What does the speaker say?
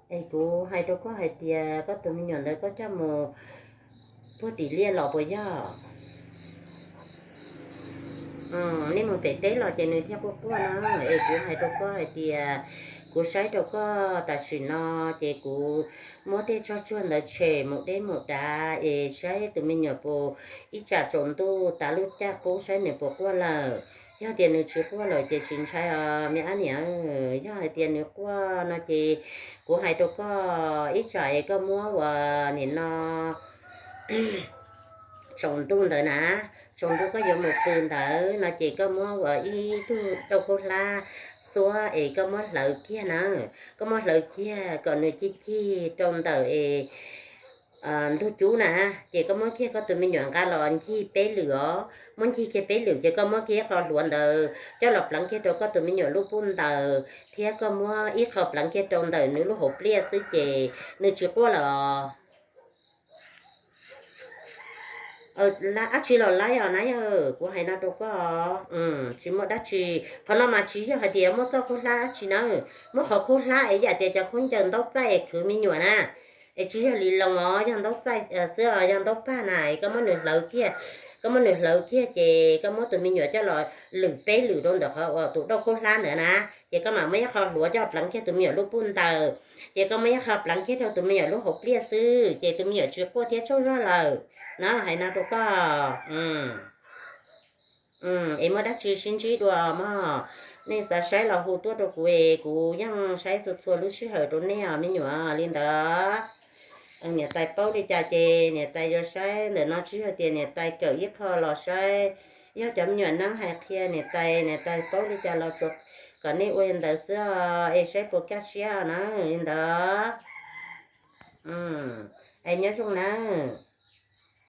Es kuv hais rau koj hais tias koj tus me nyuam ntawd koj coj mus puag tim liaj los puas yog? Nej mus pem teb los ces nws thiaj quaj quaj no. Es kuv hais rau koj hais tias kuv saib rau koj tam sim no ces kuv muab tej tsog tsuag ntawd tshem mus deb mus dav es saib tus me nyuam puas, ib tsam tsaus ntuj tav lub caij qub saib nws puas quaj lawm. Yog tias nws tsis quaj lawm ces tsis ntshai os me ab niam. Yog hais tias nws quaj no ces kuv hais rau koj, ib tsam es koj muab ua nim no tsaus ntuj ntawd na, tsaus ntuj koj yuav mus pw ntawd no ces koj muab ua ib tug dauj khaub hlab xuab es koj muab hlawv kiag na. Koj muab hlawv kiag kom nws cig cig rau ntawm es ntug cub na, ces koj muab kiag koj tus me nyuam nqa los ncig peb lwm os. Muab ncig kiag peb lwm ces koj muab kiag ib qho hluav ntawd coj los pleev kiag rau koj tus me nyuam lub puj ntaws thiab koj muab ib qho pleev kiag rau ntawm nws lub hauv pliaj xwb ces nws tsis quaj lawm os. Dab tsi los laib os na yog, kuv hais no rau koj, tsis muaj dab tsi. Qhov no mas tsis yog hais tias muab txoj khaub hlab dab tsi na, muab qhov khaub hlab es yam tias cov khaub ncaws ntaub txaij es khwv me nyuam na. Es tsis yog li loo os, yog ntaub txaij xwb os, yog ntaub paj na es koj muab nws hlawv kiag, koj muab nws hlawv kiag ces koj muab tus me nyuam coj los lwm peb lwm rau ntawm qhov uas tus dauj khaub hlab ntawd na, ces koj mam muab ib qho hluav coj pleev kiag tus me nyuam lub puj ntaws, ces koj muab ib qho pleev kiag rau tus me nyuam lub hauv pliaj xwb ces tus me nyuam tsis quaj thiab tsaug zog lawm na, hais no rau koj. Es muaj dab tsi sib ntsib dua mog, nej xav saib los hu tuaj rau kuv es kuv yeej saib txhua txhua lub sij hawm rau nej os me nyuam. Li ntawd niam tais paub li cas ces niam tais yuav saib ntawm no, tsis yog tias niam tais kawm ib qho los saib. Yog cov me nyuam neeb hais qhia niam tais, niam tais paub li cas los tsuas kom nej ua li ntawd xwb os, es saib puas kaj siab na. Li ntawd es nyob zoo nawb.